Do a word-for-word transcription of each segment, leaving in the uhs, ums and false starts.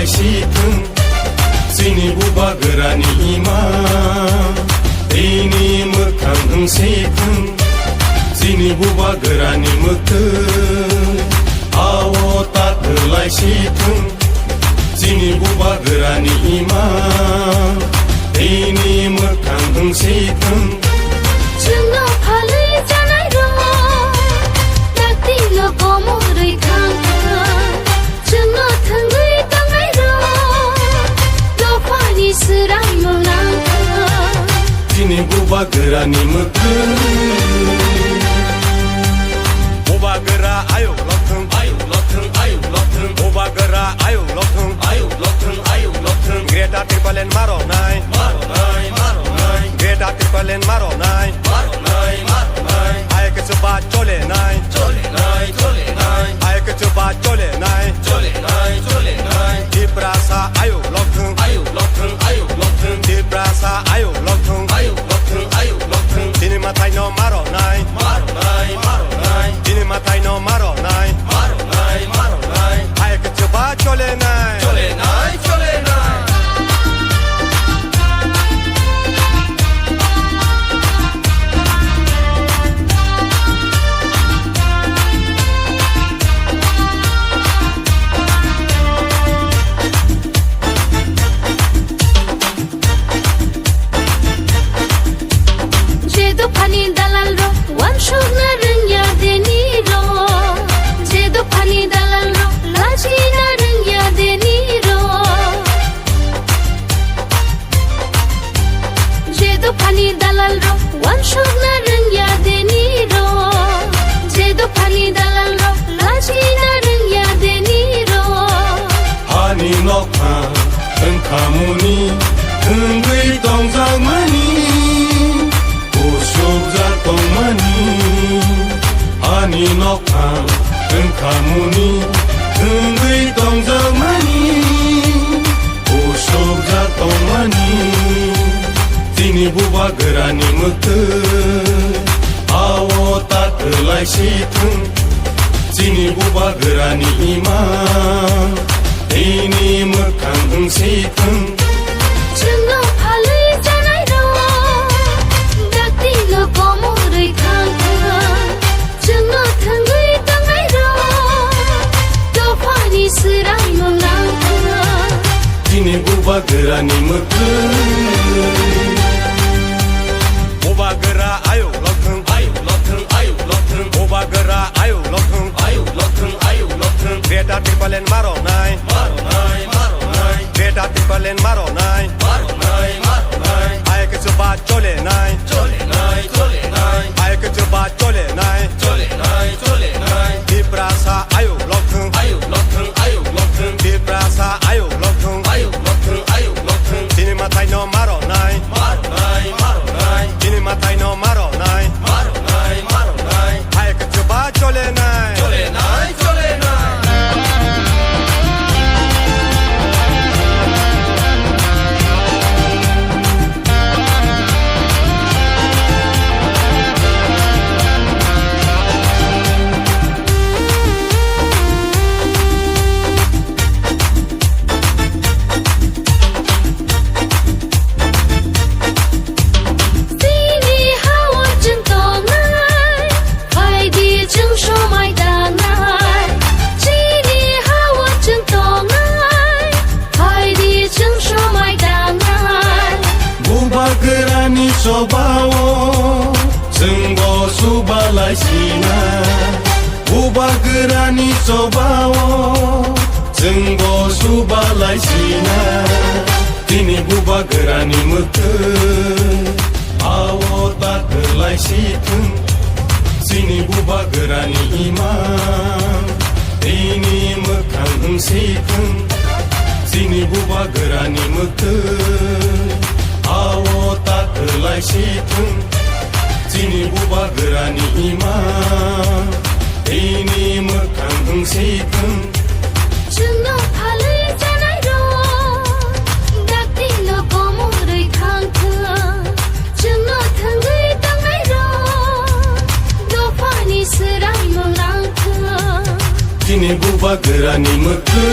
Si thung, chini bubagrani ima, tini mwkhang wng si thung, chini bubagrani mwktwi, ao ta kwlai si thung, chini bubagrani ima, tini mwkhang wng si thung. Chwngno phalwi chanai rok, dakti no komorwi thang thang. Chwngno thwngwi tongnai rok, dophani swraimung nang thang. Chini bubagrani mwktwi. Bubagra ayuk lokthung, ayuk lokthung, ayuk lokthung. Bubagra ayuk lokthung, ayuk lokthung, ayuk lokthung. Greater Tipraland maronai, maronai, maronai. Greater Tipraland maronai, maronai, maronai. Hai kichu ba chole nai, chole nai, chole nai. Hai kichu ba chole nai, chole nai, chole nai. Tiprasa ayuk lokthung, ayuk lokthung, ayuk lokthung. Tiprasa ayuk lokthung, ayuk lokthung, ayuk lokthung. Chini mathai no maronai, maronai, maronai. Chini mathai no maronai, maronai, maronai. Hai kichu ba chole nai, chole nai, chole nai. Je dophani dalal rok, wansukna rwngya deni rok. Je dophani dalal rok, lachina rwngya deni rok. Je dophani dalal rok, wansukna rwngya deni rok. Je dophani dalal rok, lachina rwngya deni rok. Hani nokha wngkhamuni, wngwi tongjakmani, usukjak tongmani. Ani nokha wngkhamuni, wngwi tongjakmani, usukjak tongmani. Chini bubagrani mwktwi, ao ta kwlai si thung. Chini bubagrani ima, tini mwkhang wng si thung. Chwngno phalwi chanai rok, dakti no komorwi thang thang. Chwngno thwngwi tongnai rok, dophani swraimung nang thang. Chini bubagrani mwktwi. Bubagra ayuk lokthung, ayuk lokthung, ayuk lokthung. Bubagra ayuk lokthung, ayuk lokthung, ayuk lokthung. Greater Tipraland maronai, maronai, maronai. Greater Tipraland maronai, maronai, maronai. Hai kichu ba chole nai, chole nai, chole nai. Hai kichu ba chole nai, chole nai, chole nai. Tiprasa ayuk lokthung, ayuk lokthung, ayuk lokthung. Tiprasa ayuk lokthung, ayuk lokthung, ayuk lokthung. Chini mathai no maronai, maronai, maronai. Chini mathai no maronai, maronai, maronai. Hai kichu ba chole nai, chole nai, chole nai. Chini ha-o chwng tongnai, phaidi chwng somai tangnai. Chini ha-o chwng tongnai, phaidi chwng somai tangnai. Bubagrani chobao chwngbo subalai sina. Bubagrani chobao chwngbo subalai sina. Tini bubagrani mwktwi, ao ta kwlai si thung. Chini bubagrani ima, tini mwkhang wng si thung. Chini bubagrani mwktwi, ao ta kwlai si thung. Chini bubagrani ima, tini mwkhang wng si thung. Chwngno phalwi chanai rok, dakti no komorwi thang thung. Chwngno thwngwi tongnai rok, dophani swraimung nang thung. Chini bubagrani mwktwi.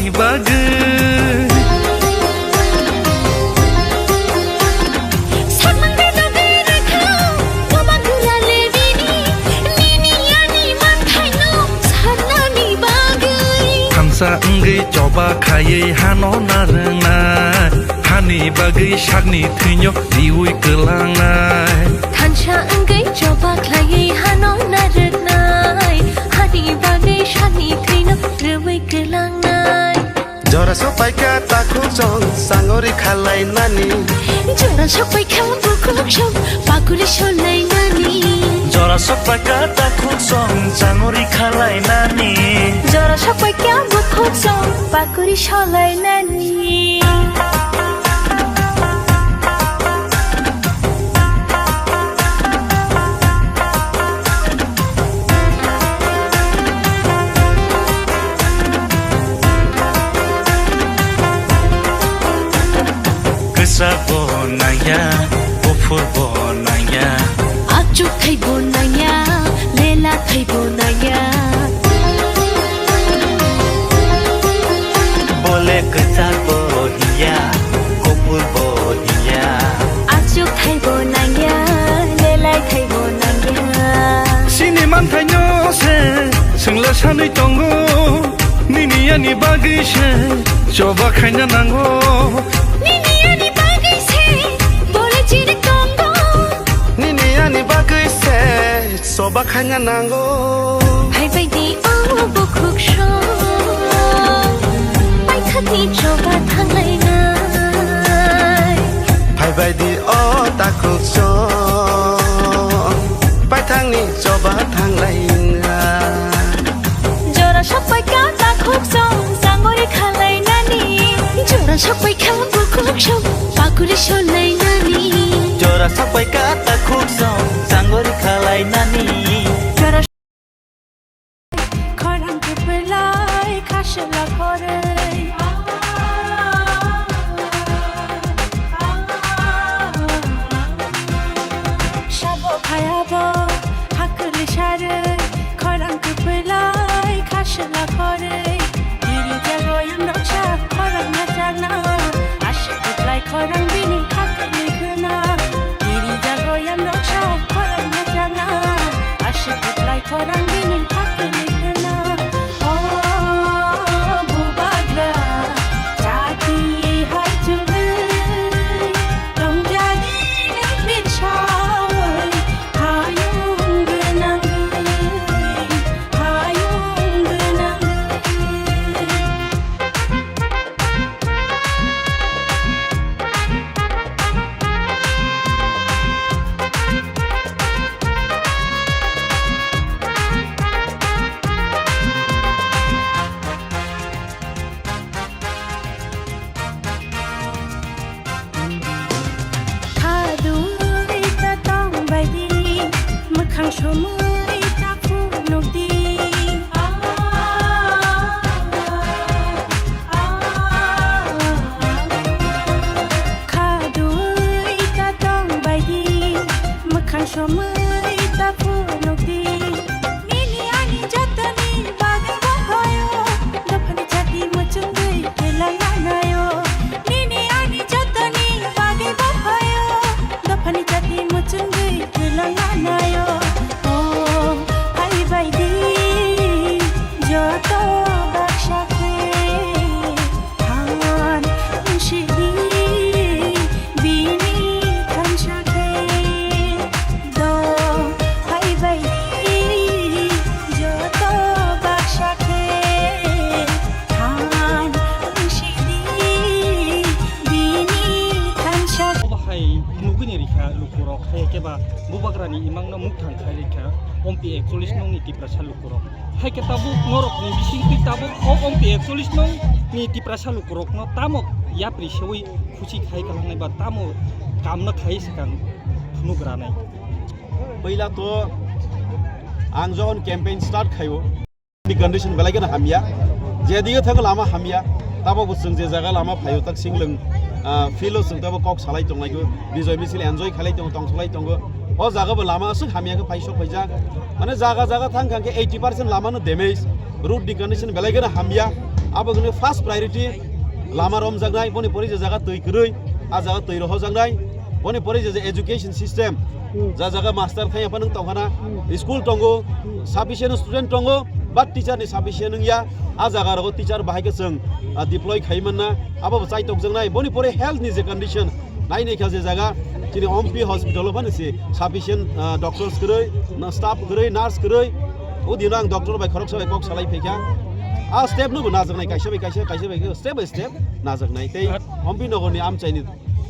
bagwi. Sakmangni bagwi rwkha, buma gura lebini, nini ani manthaino sanani bagwi. Thansa wngwi choba khaiwi hano narwknai, hani bagwi sakni thwino riwi kwlangnai. Thansa wngwi choba khlaiwi hano narwknai, hani bagwi sakni thwino riwi kwlangnai. Jora sokpaikha takhuk song sangori khalainani. Jora sokpaikha bukhuk song pakuri solainani. Jora sokpaikha takhuk song sangori khalainani. Jora sokpaikha bukhuk song pakuri solainani. Kwchak bo nangya, buphur bo nangya. Achuk thai bo nangya, lela thai bo nangya. Bole kwchak bo hiya, kopor bo hiya. Achuk thai bo nangya, lelai thai bo nangya. Sini manthaino se, swngla sanwi tongo. Nini ani bagwi se, choba khaina nango. Nini ani bagwi se, bole chini tongo. Nini ani bagwi se, choba khaina nango. Phaibai di o bukhuk song, paithakni choba thanglainai. Phaibai di o takhuk song, paithakni choba thanglainai. Jora sokpaikha takhuk song, sangori khalainani. Jora sokpaikha bukhuk song, pakuri solainani. Jora sokpaikha takhuk song, sangori khalainani. Jora khorang kwplai khasla khoroi. Sabo phayabo hakli saroi, khorang kwplai khasla khoroi. Diri jago yang roksa khorang na chana, asik kwplai khorang bini hakli khna. Diri jago yang roksa khorang na chana, asik kwplai khorang bini hakli khna. O bubagra, chati hai chungwi, tongjani nang binsawoi, hayung gwnangwi, hayung gwnangwi. Khadui ta tong baidi, mwkhang somoi ta phunukdi. Khadui ta tong baidi, mwkhang somoi ta phunukdi. Nini ani jotoni bagwi bo phaio, dophani chati muchungwi kwlangna naio. Nini ani jotoni bagwi bo phaio, dophani chati muchungwi kwlangna naio. O, hai baidi, joto baksa khe, than wngsidi, bini thansa khe. Do phaibai di, joto baksa khe than wngsidi bini thansa. Obo hai nugwini rikha lukurok, hai khe ba bubagrani imangno mukthang khai rikha, ompi ekchollish nongni Tiprasa lukurok. Hai khe tabuk norokni bisingtwi tabuk o ompi ekchollish nongni Tiprasa lukurokno tamo yapri sewi khuchi khai kwlangnai ba tamo kamno khai swkang phunuk ranai. Puila to ang jokhon campaign start khaio, ni condition belai kheno hamya, jedige thango lama hamya, tabo bo chwng je jaga lama phaio tak singlwng, ah, field o chwng tabo kok salai tonglaio, bijoy misil enjoy khalai tongo, tongsolai tongo. O jaga bo lama aswk hamya khe phai sok phaijak, mane jaga jaga thang thang khe eighty percent lama no damage, road ni condition belai kheno hamya. Abo hwnwi first priority lama romjaknai, boni pore je jaga twi kwrwi, a jaga twi rohojaknai, boni pore je, je education system, Hmm. ja jaga master thai apha nwng tongkhana, Hmm. school tongo, Hmm. sufficient student tongo, but teacher ni sufficient wngya, a jaga rogo teacher bahai khe chwng, ah, deploy khai manna, abo bo chai tokjaknai, boni pore health ni je condition, Naini kha je jaga chini Ompi hospital o phano se sufficient, ah, doctors kwrwi, na staff kwrwi, nurse kwrwi. O dino ang doctor bai khoroksa bai kok salai phaikha. A step no bo najaknai kaisa bai kaisa, kaisa bai kaisa, step by step najaknai. Tei Ompi nogor ni amchai ni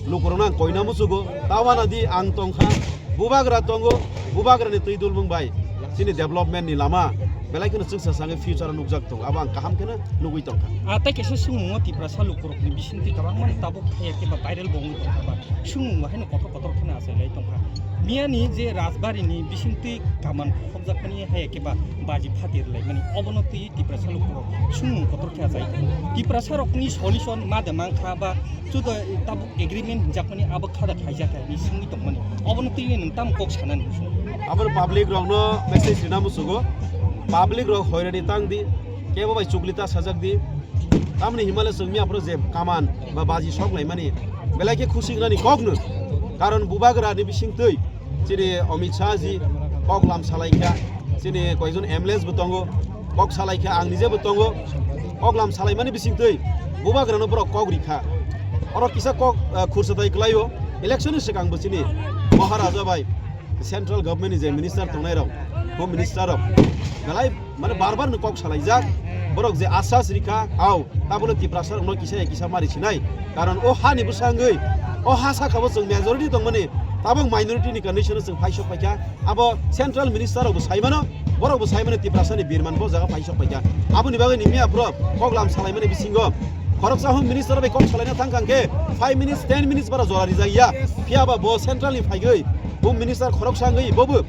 lukurok no ang koina muchugo. Tawana di ang tongkha, bubagra tongo, bubagra ni twi dulmung bai chini development ni lama belai kheno chwngsa sangwi future o nukjak tongo. Abo ang kaham kheno nugwi tongkha. Ah, tei kaisa swngmungo Tiprasa lukurokni bisingtwi kwbangmani tabuk phaiya khe ba viral bo wngwi tongkha ba swngmung bo haino kotor kotor kheno achailai tongkha. Miyani je Rajbari ni bisingtwi kaman khokjakmani haiya khe ba baji phatir laimani obono twi Tiprasa lukurok swngmung kotor khe achai. Tiprasa rokni solution ma de mankha ba chudo tabuk agreement hinjakmani abo khada khaijak hai ni swngwi tongmani obono twi nwng tamo kok sanani? Abo public rokno message rina muchugo, public rok hoirani tang di. Kebo bai chukli ta sajak di. Tamni himale chwng miya phuru je kaman ba baji sok laimani belai khe khusi wngnani kokno. Karon bubagra ni bising twi chini Amit Shah ji kok lam salai kha, chini koijon M L As bo tongo, kok salai kha, ang nije bo tongo, kok lam salai mani bising twi bubagra no borok kok ri kha. Oro kisa kok, ah, khursa tai kwlai o, election ni swkang bo chini Maharaja bai Central government ni je minister tongnai rok, home minister rok, belai mane bar bar no kok salaijak. Borok je asas rikha, au, tabole Tiprasa rokno kisa ya kisa mari sinai. Karon o ha ni bwsangwi, o ha saka bo chwng majority tongmani, tabok minority ni condition o chwng phaisok paikha. Abo central minister rok bo saimano, borok bo saimano Tiprasa ni birman bo jaga phaisok paikha. Aboni bagwi ni miya bro kok lam salaimani bisingo khoroksa home minister bai kok salaina thang kang khe five minutes, ten minutes bara jora rijak ya. Phiya ba bo central ni phaigwi Home Minister khoroksa wngwi bobo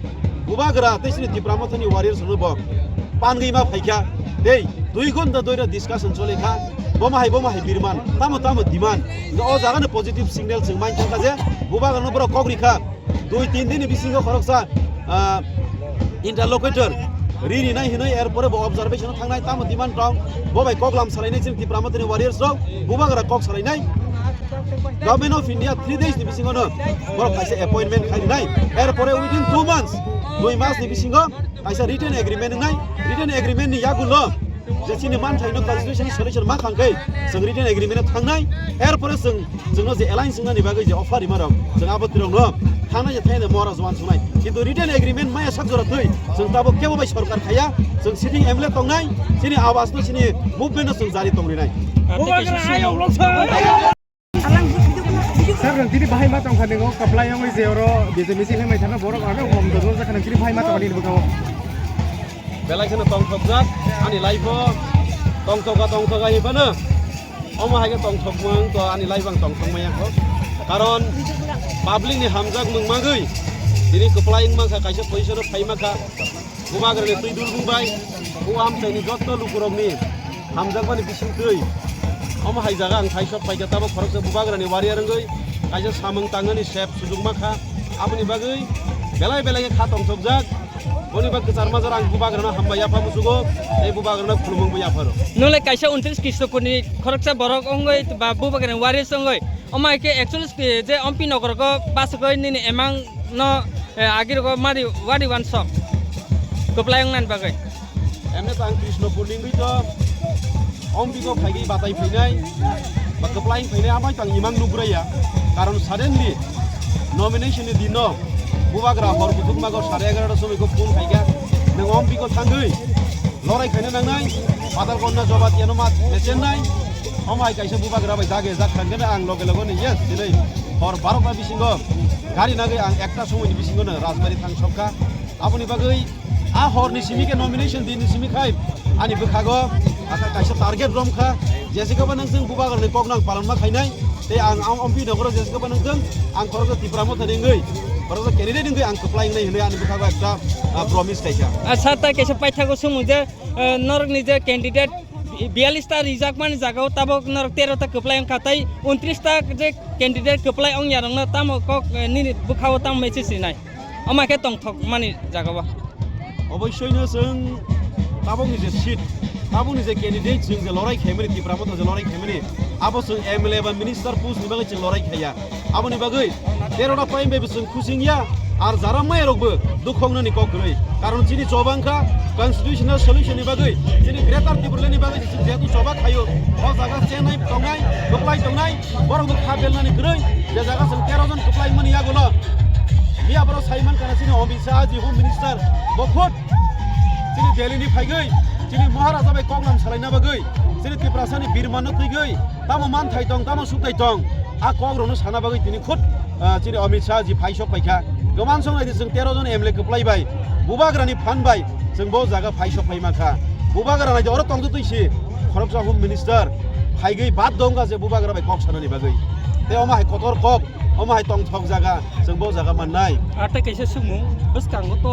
bubagra tei chini Tipra Mothani warriors rokno bo pangwi ma phaikha. Tei dui ghonta dhoira discussion choli kha. Bomo hai, bomo hai birman, tamo tamo demand. Hingkhe o jaga no positive signal chwng main thangkha je bubagra no borok kok rikha. Dui tin din ni bisingo khoroksa, ah, interlocutor ri rinai hinwi, er pore bo observation o thangnai, tamo demand tong, bo bai kok lam salainai chini Tipra Mothani warriors rok, bubagra kok salainai. Government of India three days ni bisingo no borok kaisa appointment khai rinai, er pore within two months, dui mas ni bisingo kaisa written agreement wngnai, written agreement ni yagulo je chini manthaino constitution solution ma khangkhe chwng written agreement o thangnai, er pore chwng, chwngno je alliance wngnani bagwi je offer rima rok chwng abo twirokno thangnai je thaino mora juan sungnai, kintu written agreement maya sak jora twi chwng tabuk kebo bai sorkar khaiya, chwng sitting M L A tongnai, chini awaz no, chini movement no chwng jari tongrinai. Sir, nang tini bahai ma tongkha ningo, kaplai wngwi je oro B J P meeting hwnwi thangkha, borok ano hom dodol jakha, nang tini bahai ma tongkha nini bwkhango. Belai kheno tongthokjak, ani life o tongthoka tongthoka hinphano, omo hai khe tongthokmung to ani life ang tongthok maya kho. Karon public ni hamjak mung magwi tini kwplai wng mankha, kaisa position o phai mankha. Bubagrani twi dulbung bai, o amchaini jotto lukurokni hamjakmani bising twi. Omo hai jaga ang thaisok paikha, tabuk khoroksa bubagrani warrior wngwi kaisa samung tangnani sep sujuk ma kha. Aboni bagwi belai belai khe kha tongthokjak. Boni bagwi kwchar majra ang bubagrano hambai yapha muchugo, tei bubagrano khulumung bo yapharo. Nole kaisa untris Krishnapurni khoroksa borok wngwi ba bubagrani warriors wngwi, omo hai khe actually je Ompi nogorogo bachagwi nini emang no, eh, agirok mari wari wansok kwplai wngnani bagwi. Emne to ang Krishnapur ni wngwi to Ompi go phaigwi batai phainai ba kwplai phainai amai to ang imang nugraya. Karon suddenly nomination ni dino bubagra hor kuthuk mago sare egarota somoi kho phone khaikha, nwng Ompi go thangwi lorai khaina nangnai, Patalkonna Jobat yano ma mechennai. Omo hai kaisa bubagra bai dage jak thangkhe ang loge loge ni yes, dinai hor barota bisingo gari nagwi ang ekta somoi ni bisingo no Rajbari thang sokha. Aboni bagwi a hor ni simi khe nomination din ni simi khai ani bwkhago aka kaisa target romkha, jesi khe ba nang jeng bubagra ni kok nang palon ma khainai, tei ang, ang Ompi nogoro jesi khe ba nang jeng ang khoroksa Tipra Motha ni wngwi, khoroksa candidate wngwi ang kwplai wngnai hinwi ani bwkhago ekta, ah, promise khaikha. Ah, sir, tai kaisa paithago sumung je, eh, norokni je candidate biyallis ta rijakmani jagao tabok norok tero ta kwplai wngkha, tei untris ta je candidate kwplai wngyarokno tamo kok, eh, nini bwkhao tamo message rinai? Omo khe tongthokmani jagao. Oboissoino chwng tabokni je seat, Tabukni je candidate chwng je lorai khaimani, Tipra Motha je lorai khaimani, abo chwng M L A ba minister post ni bagwi chwng lorai khaiya. Aboni bagwi tero ta point bai bo chwng khusing ya, ar jara maya rok bo dukhoknani kok kwrwi. Karon chini choba wngkha constitutional solution ni bagwi, chini Greater Tipraland ni bagwi chwng jehetu choba khaio, o jaga chenai tongnai, kwplai tongnai, borok bo kha belnani kwrwi, je jaga chwng tero jon kwplai mani yagulo. Miya borok saiman kana chini Amit Shah ji Home Minister bo khud chini Delhi ni phaigwi, chini Maharaja bai koklam salaina bagwi, chini Tiprasa ni birma no twigwi, tamo manthai tong, tamo sukthai tong, a kok rokno sana bagwi tini khud, ah, chini Amit Shah ji phai sok paikha. Kwmansong naidi chwng tero jon M L A kwplai bai, Bubagra ni phan bai chwng bo jaga phai sok pai mankha. Bubagra naidi oro tongtwi twi si, khoroksa Home Minister phaigwi bad dongkha je Bubagra bai kok sanani bagwi. Tei omo hai kotor kok, omo hai tongthok jaga, chwng bo jaga mannai. Ar tei kaisa swngmung, bwskango to